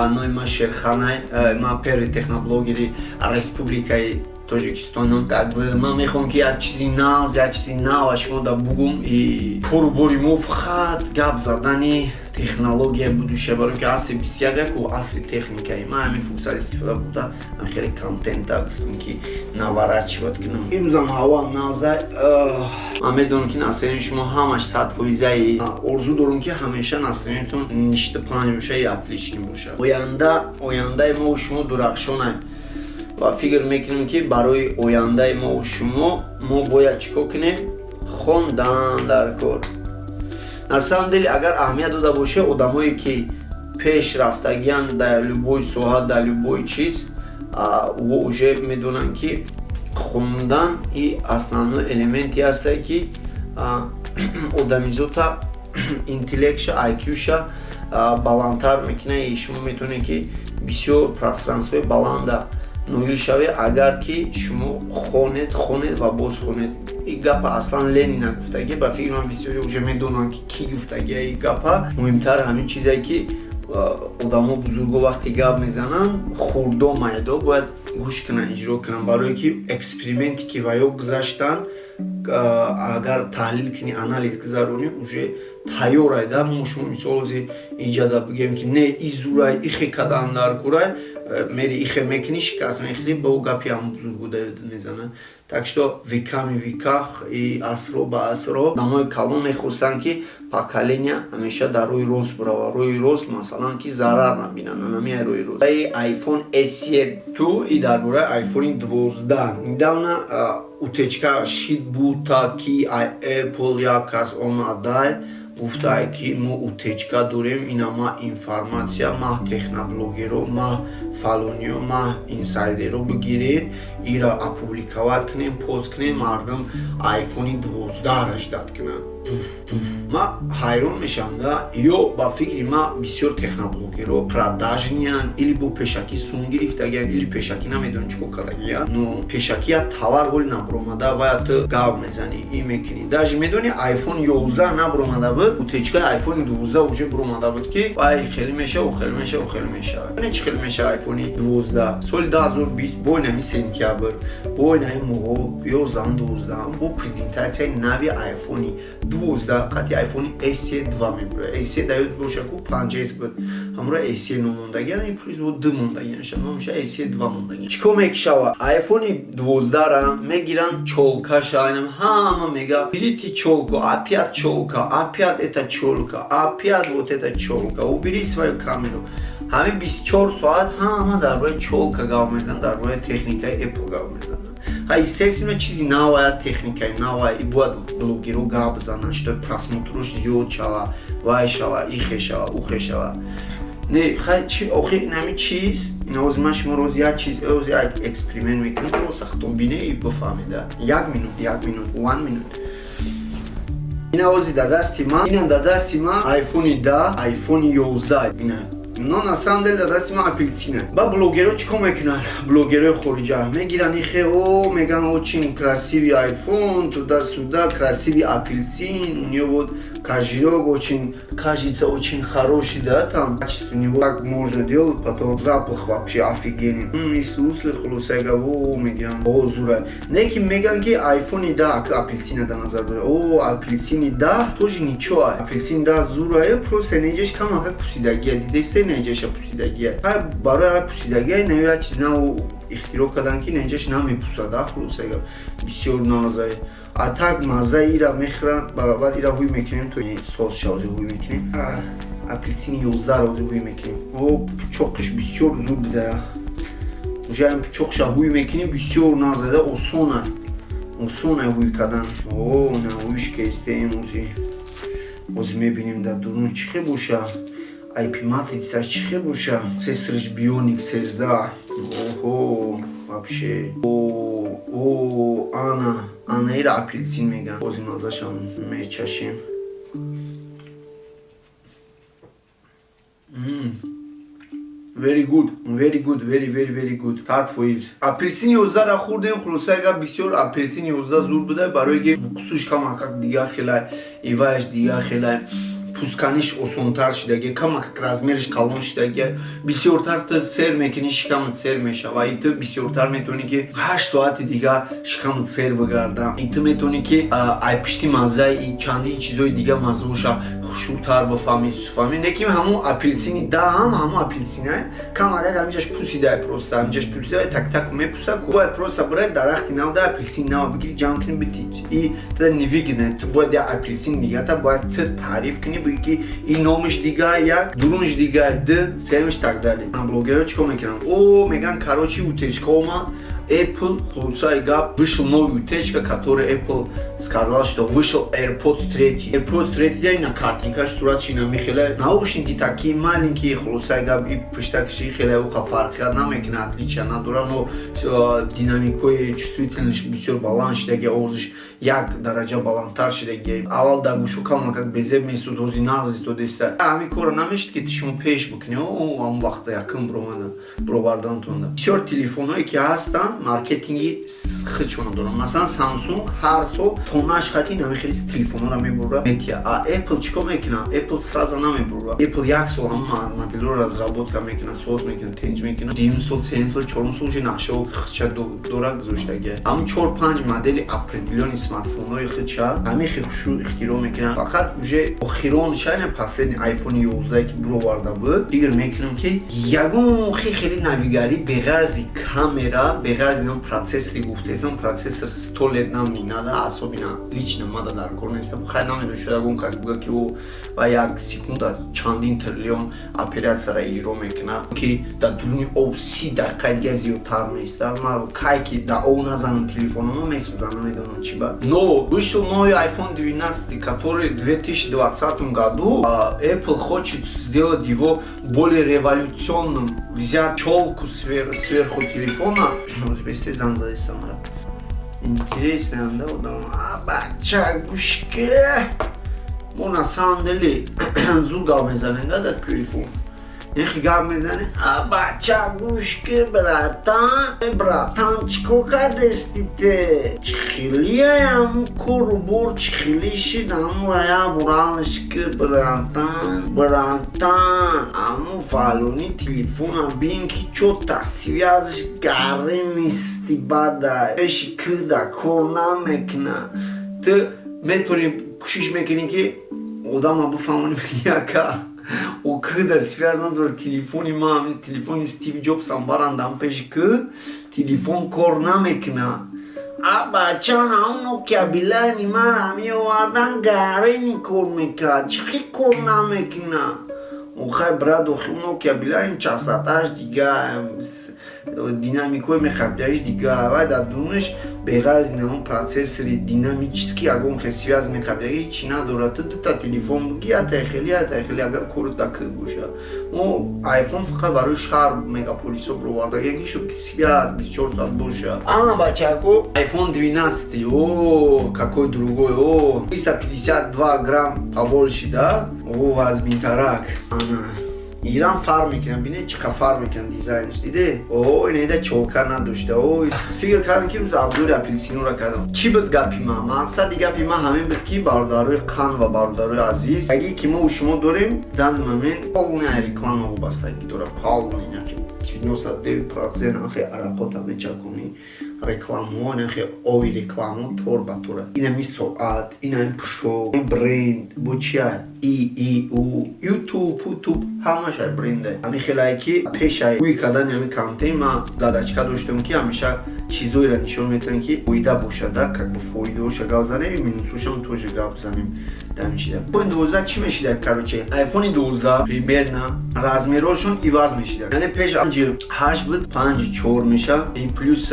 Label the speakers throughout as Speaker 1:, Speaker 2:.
Speaker 1: Номи ман Шерханай, ман первый техноблогери Республикаи Тоҷикистонам. Как бы ман мехоҳам, ки як чизи нағз, як чизи нав шумо да бугум. И кору бори мо фақат гап задани технология будущее, барои ки асри 21 яку асри техникаи. Ман ҳамин фурсат истифода бурда, ҳамин хеле контента гуфтам, ки наворачивать кунам. Имрӯзам ҳаво нағзай. Ман медонам, ки настроенияи шумо ҳамаш 100 фоизаи. Орзу дорам, ки ҳамеша настроениятон ништа панҷ боша и отличный боша. Оянда, ояндаи мо шумо дурахшонай ва фикр мекунем, ки барои ояндаи мо шумо мо бояд чӣ кор кунем? Хондан дар кор. На самом деле, агар аҳамият дода боша, одамое ки пеш рафтагиян дар любой соҳа, дар любой чиз, во уже медонанд, ки хондан и основной элементе ҳастае, ки одамизота интеллектша, IQ-ша баландтар мекунад. И шумо метавонед, ки бисёр пространствои баланда ноил шавед, агар ки шумо хонед, хонед ва боз хонед. И гапа аслан Ленина гуфтагӣ. Ба фикри ман, бисёре уже медонанд, ки кӣ гуфтагия и гапа. Муҳимтар ҳамин чизе, ки одамо бузурго вақте гап мезананд, хурдо майдо бояд гӯш кунанд, иҷро кунанд, барое ки эксперименте ки ва ё гузаштанд, агар таҳлил кунӣ, анализ гузаронӣ, уже тайёрай да. Мо шумо мисол ози иҷада бигем, ки не, и зурай, ихе кадан дар курай, мери ихе мекунӣ, шикаст мехӯрӣ. Ба ӯ гапи ҳам бузургу мезанад. Так что веками веках и асро ба асро одамои калон мехостанд, ки поколения ҳамеша дар рӯи рост бирава, рӯи рост, масалан, ки зарар набинанд. Анамия рӯи рост. iPhone SE 2 и дар бораи iPhone 12 недавно утечка шид бута, ки Apple як кас омадай, гуфтае, ки мо утечка дорем, ина ма информация, ма техноблогеро, ма фалониё, ма инсайдеро бигиред, ира опубликовать кунем, пост кунем, мардум айфони 12-ра ждать кунанд. Ма ҳайрон мешавам да, ё ба фикри ма, бисёр техноблогеро продажныян, или бо пешакӣ сум гирифтагиян, или пешакӣ намедонам чӣ кор кардагиян, но пешакӣ як товар ҳоли набуромада, вая ту гав мезанӣ и мекунӣ. Даже медони, iPhone 11 набуромада буд, утечкаи iPhone 12 уже буромада буд, ки вай хеле мешава, хеле мешава, хеле мешава. Чӣ хеле мешава iPhone 12 соли 2020, бо инами сентябр, бо инами моҳо 11, 12, бо презентатсияи нави iPhone 12 қати iPhone SE 2 мебурад. SE даёд боша ку, 5S буд, ҳамро SE номондагиан, и плюс бо 2 мондагианша, номша SE 2 мондагиан. Чӣ кор мекушава? iPhone 12-ра мегиранд, чёлкаша инам ҳама мега: «Берите чёлку, опять чёлка, опять эта чёлка, опять вот эта чёлка, убери свою камеру». Ҳамин 24 соат ҳама дар бораи чёлка гап мезананд, дар бораи техникаи Apple гап мезананд. Ха, естественно, чизи навая, техникаи навая, и бояд блогеро гап зананд, что просмотрош зиёд шава, вай шава, ихе шава, ухе шава. Не, хай, чи охи инами чиз? Ин ман шумо роз як чиз, оз як эксперимент мекунем, просто хатон бине и бифаҳмеда. Як минут, як минут, one minute. Ина ози да дасти ман, ина да дасти ман iPhone 10, iPhone 11 ина. Но на самом деле да дасти ман апельсина. Ба блогеро чӣ кор мекунанд? Блогерои хориҷа мегиранд ихе, о, меган: «Очень красивый iPhone, туда-сюда, красивый апельсин, у него вот козырек очень, кажется, очень хороший, да, там качество у него, так можно делать, потом запах вообще офигенный». Ислусли хулосайга во мегиранд, о, зура. Не ки меган, ки iPhone да апельсина да назар дорад. О, апельсини да тоже ничего, апельсин да зура, просто неҷаш камака пусидагия, дидесте, неҷаша пусидагия. Ҳай, барои ҳай пусидагия не як чиз нав ихтироъ кардан, ки неҷаш намепусада. Хулосайга бисёр назай. А так мазза ира мехӯранд, баъд ира ҳуй мекунем, то сос шавзи ҳуй мекунем. Апельсини 11 рози ҳуй мекунем. О, пучоқиш бисёр зуд буда. Уже ҳам пучоқша ҳуй мекунем, бисёр назада, осона. Осона ҳуй кардан. О, на ҳуйш кестем ози. Ози мебинем, дар дурун чӣ хел боша. IP матрица чӣ хел боша. Процессориш Bionic 13. Оҳо, вообще. О, о, ана, ана ира апельсин меган. Ози маззашам мечашем. Very good, very good, very, very, very good. 100%. Апельсини 11-ра хӯрдем, хулоса гап, бисёр апельсини 11 зуд буда, барои ки вкусуш камакак дига хелай, иваяш дига хелай. Пусканиш осонтар шидаги, камак размериш калон шидаги, бисёртар ту сер мекунӣ, шикамат сер мешава, и ту бисёртар метавонӣ, ки 8 соати дига шикамат сер бигарда, и ту метавонӣ, ки ай пишти маззаи чандин чизои дига маззаоша хушрӯтар бифаҳмӣ, фаҳмӣ. Лекин ҳамун апелсини даҳам ҳамун апелсина камак ҳаминҷаш пусидай, просто ҳаминҷаш пусидай, так так мепуса. Бояд просто бирай дарахти нав да апелсин нав бигири, ҷамъ кунӣ, бити, и тада невыгодно. Ту бояд як апелсин дигата бояд ту таъриф кунӣ, бигӣ, ки ин номиш дига, як, дурунш дига, д, семиш, так далее. Блогерҳо чӣ кор мекунанд? О, меган, короче, утечка омад, Apple, хулосаи гап, вышел новый утечка, который Apple сказал, что вышел AirPods 3. AirPods 3 на картинка, суратши намихеле. Наушники такие маленькие, хулосаи гап, и пиштакши хеле уха фарқият намекунад, отличия надора, но динамикои чувствительность бисёр баланд шидаги, овозиш як дараҷа баландтар шидаги. Аввал дар гӯшу камакак безеб месуд, ҳози нағз истодеста. Ҳамин корро намешид, ки шумо пеш бикунед, ҳамон вақта якум бировардантонда. Бисёр телефонҳое ки ҳастанд, маркетинги худшона доранд. Масалан, Samsung ҳар сол тоннаш хати нами хели телефонҳоро мебурра, метия. А Apple чӣ кор мекунад? Apple сразу намебурра. Apple як сол ҳама моделҳоро разработка мекунад, соз мекунад, тенҷ мекунад. Дуюм сол, сеюм сол, чорум сол уже нақшаҳо худша дора, гузоштагия. Ҳамун чор панҷ модели определённый смартфонҳои худша ҳамин хел хушу ихтироъ мекунад. Фақат уже охиронша, последний iPhone 11, ки буроварда буд, фикр мекунам, ки ягон хеле навигарӣ беғарзи камера, беғарзи нам процессори гуфтесам, процессор 100 лет нам не надо, особенно лично мада дар кор нестам. Хай, намедонам, шояд ягон кас буга, ки ӯ ва як секунда чандин триллион оператсияро иҷро мекунад, ки дар дуруни об 30 дақиқа дига зиёдтар меистад. Ма кай ки дар об назанам, телефонома месӯзам, намедонам чӣ ба. Но вышел новый iPhone 12, который в 2020 году Apple хочет сделать его более революционным, взять челку сверху телефона. Зан задистам. Интересно, да, одам. А, бача, гӯшке. Мо на самом деле зур гап мезанем, да, дар телефон. Нехи гап мезанем. А, бача, гӯшке, братан. Э, братан, чӣ кор кардести те? Чӣ хелияям кору бор, чӣ хели шид, аму я буралшки, братан, братан. Аму фалони телефона бин, ки чё-то связиш гари нести бада. Пеши кида кор намекуна. Ту метавонӣ кӯшиш мекунӣ, ки одама бифаҳмонӣ, яка о кида связь надорад телефони ма, телефони Стив Ҷобсам барандам, пеши ки телефон кор намекуна. А бача, на Nokia билайни мара меовардан, гарени кор мекард, чӣ хел кор намекуна? Охай, брат, охи Nokia Билайн частоташ дига, динамикои мехабидаиш дига, вай дар дунаш беғарзи ҳамон процессори динамически ягон хел связь мехабидаги чӣ надорад. Ту дута телефон буги, ятай хели, ятай хели, агар корот дар кӯ боша. Мо iPhone фақат барои шаҳр, мегаполисҳо бироварда, яки шуд, ки связь 24 соат боша. Ана, бачако, iPhone 12, о, какой другой, о, 352 грамм побольше, да, о, вазминтарак. Ана ирам фарқ мекунам, бине, чӣ қа фарқ мекунам дизайнш, диде? О, инеда чолка надошта. О, фикр кардам, ки рӯз обзори апелсинора кардам. Чӣ буд гапи ман? Мақсади гапи ман ҳамин буд, ки бародарои қан ва бародарои азиз, аги ки мо шумо дорем, данный момент полная реклама вобастагӣ дорад, полный, 99% ахи арақота мечаконӣ, рекламаҳо, нахи ови рекламаҳо тор ба тора. Инами соат, инами пушок, бренд бо чия, и у ютуб, путуб, ҳамаш ай бренда. Ҳами хелае, ки пешай ӯи кардани ҳами контент ма задачка доштам, ки ҳамеша чизоеро нишон метавем, ки фоида бошада, как бы фоидаоша гап занем, минусошам тоже гап занем. Дамчида iPhone 12 чӣ мешида? Короче, iPhone 12 примерно размерошон иваз мешида, яъне пеш 5 8 буд, 5 4 меша, и плюс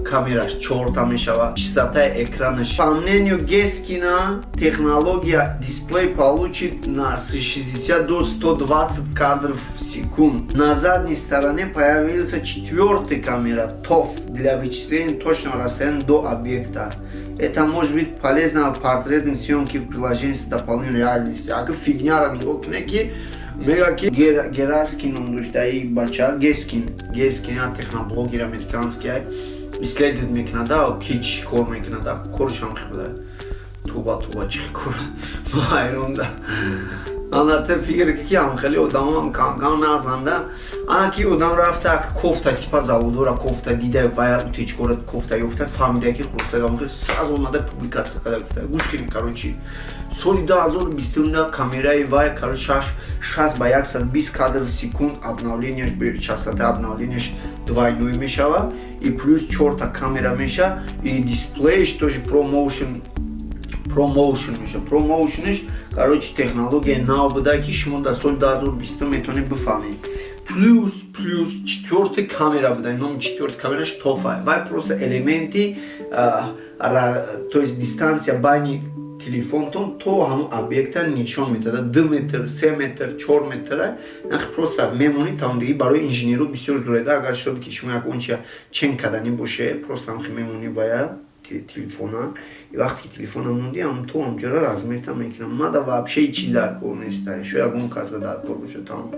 Speaker 1: камераш 4 мешава, чистотаи экранаш. По мнению Гескина, технология дисплей получит на 60 до 120 кадров в секунду. На задней стороне появился четвертый камера TOF для вычисления точного расстояния до объекта. Это может быть полезно в портретной съемке в приложении с дополнительной реальностью. Ака фигняра нигоҳ кунед, ки мега, ки Гераскин ном дошта и бача, Гескин, Гескин я техноблогер американский, исследовать мекунада, ки чӣ кор мекунада, коршам хеле туба туба, чӣ кор, ма ҳайронда. Ана те фикр ки ҳам хеле одамам кам-кам назанда. Ана ки одам рафта кофта, типа заводора кофта дида, вая утечка ра кофта ёфта, фаҳмида, ки хулоса гап, сразу омада публикация карда, гуфта: «Гӯш кунем, короче, соли 2020 камераи вай, короче, 60 ба 120 кадр в секунд, обновления ш, частота обновления ш двойной мешава и плюс чорта камера меша и дисплееш тоже ProMotion меша». ProMotion ш, короче, технология нав буда, ки шумо дар соли 2020 метавонед бифаҳмед. Плюс четвёртый камера буда, номи четвёртый камераш TOF, вай просто элементи, то есть дистанция байни телефонтон то ҳамон объекта нишон медиҳад: 2 метр, 3 метр, 4 метра. Нахи просто мемонӣ, тавондагӣ барои инженеру бисёр зуреда. Агар шуд, ки шумо як онча чен каданӣ боше, просто ҳамхи мемонӣ бая телефона, и вақте ки телефона монди, ҳам то ҳамҷора размер та мекунам. Мада вообще ҳичи дар кор неста, шояд ягон касда дар кор боша, тамом.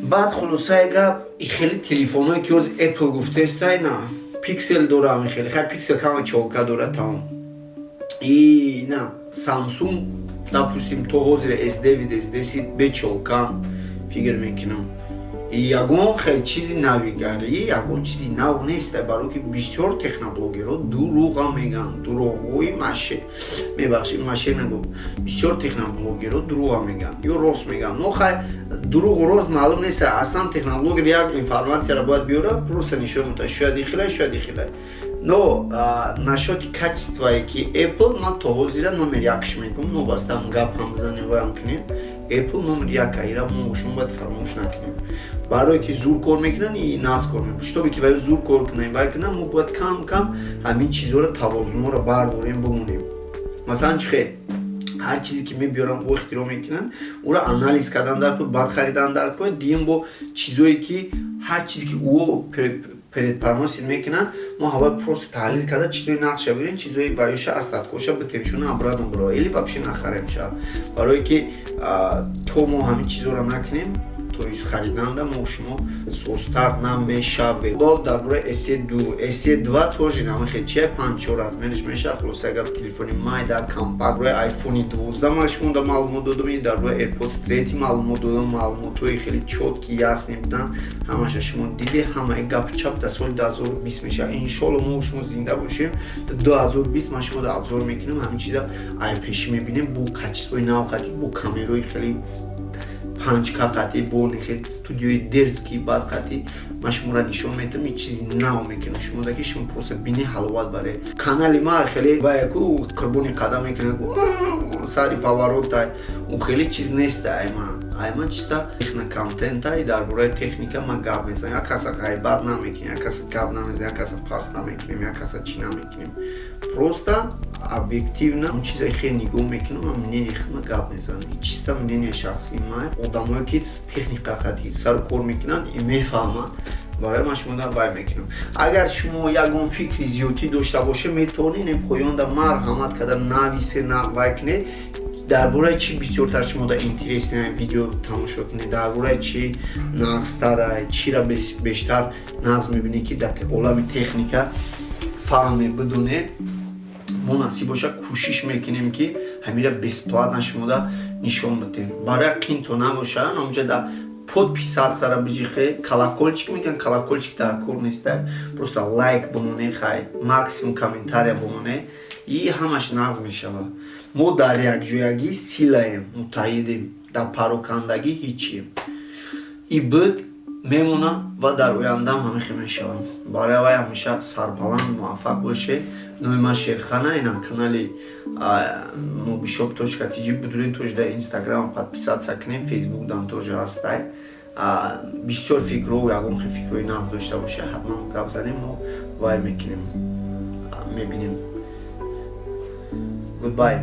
Speaker 1: Баъд, хулосаи гап, и хеле телефонҳое, ки ҳозир Apple гуфтестай, на Пиксел дора, хеле хай Пиксел кама чолка дора, тамом. И на Samsung, допустим, то ҳозир S9, S10 бечолкам, фикр мекунам, ягон хел чизи навигарӣ, ягон чизи нав нест, барое ки бисёр техноблогерҳо дурӯға мегӯянд, дурӯғҳои маше, мебахшед, маше нагӯ, бисёр техноблогерҳо дурӯға мегӯянд ё рост мегӯянд. Но хай, дурӯғу рост маълум нест. Аслан техноблогер як информатсияро бояд биёрад, просто нишон медиҳад: шояд ихилай, шояд ихилай. Но насчёти качество е ки Apple, ман то ҳозира номер якш мегӯм, нобаста гап ҳам бизанем, ваям кунем, Apple номер як. Ира мо шумо бояд фаромӯш накунем, барое ки зур кор мекунанд и наз кор мекунанд. Шитобе ки вай зур кор кунем, вай кунам, мо бояд кам кам ҳамин чизҳоро, тавозунҳоро бардорем, бимонем. Масалан, чӣ хел ҳар чизе ки мебиёранд, о ихтироъ мекунанд, ӯро анализ кардан дар кор, баъд харидан дар кор. Диюм, бо чизое ки ҳар чизе ки ӯ предпоносить мекунанд, мо ҳавай просто таҳлил карда, чизои нақша бирем, чизои ваюша, остатк оша битем, чуна обратно бро или вообще нахарем ша, барое ки то мо ҳамин чизоро накунем, то есть хариданда мо шумо состар намешавем. Бо дар бораи SE 2, SE 2 тоже намехе чия, панҷ чор размер ш меша. Хулоса, агар телефони майда, компакт, бораи iPhone 12 ма шумо да маълумот додам, дар бораи AirPods 3 маълумот додам, маълумотҳои хеле чёткий, ясный буданд, ҳамаша шумо диде. Ҳамаи гапу чап дар соли 2020 меша. Иншолло, мо шумо зинда бошем, 2020 ман шумо да обзор мекунем, ҳамин чиза айпешӣ мебинем, бо качество и нав қатӣ, бо камерои хеле 5К қатӣ, бо нехе студиои дерзкий бад қатӣ ман шуморо нишон медиҳам, ин чизи нав мекунам шумо ки шумо просто бини, ҳаловат баре. Канали ма хеле ваяку қурбони қадам мекунад, сари поворот ай, ӯ хеле чиз нест. Айма чиста техноконтент ай, дар бораи техника ма гап мезанам, як каса ғайбат намекунем, як каса гап намезанем, як каса паст намекунем, як каса чӣ намекунем, просто объективно он чизаи хеле нигоҳ мекунам ва мнение худма гап мезанам. Чиста мнение шахсии ма. Одамое ки техника қати сару кор мекунанд, мефаҳманд, барои ман шумо вай мекунам. Агар шумо ягон фикри зиёдтӣ дошта боше, метавонед поёнда марҳамат карда нависе, вай кунед, дар бораи чӣ бисёртар шумо да интересный видео тамошо кунед, дар бораи чӣ нағзтара, чира бештар нағз мебинед, ки дар олами техника фаҳме, бидонед. Мо насиб боша, кӯшиш мекунем, ки ҳамира бесплатно шумода нишон бидем, барои қинто набоша. Ҳамҷа да подписаться ра биҷихе, колокольчик мекунад, колокольчик дар кор неста, просто лайк бимоне, хай, максимум комментария бимоне, и ҳамаш нағз мешавад. Мо дар якҷоягӣ силаем, муттаҳидем, дар парокандагӣ ҳичием. И буд, мемона ва дар ояндаам ҳамин мешавам. Барои вай ҳамеша сарбаланд, муваффақ боше. Номи ман Шерхана, ина канали mobishop.tj будурен, тоже дар Инстаграм подписаться кунем, Фейсбук дан тоже ҳастай. Бисёр фикрҳо, ягон хел фикрҳои нағз дошта боша, ҳатман гап занем, мо вай мекунем, мебинем. Goodbye.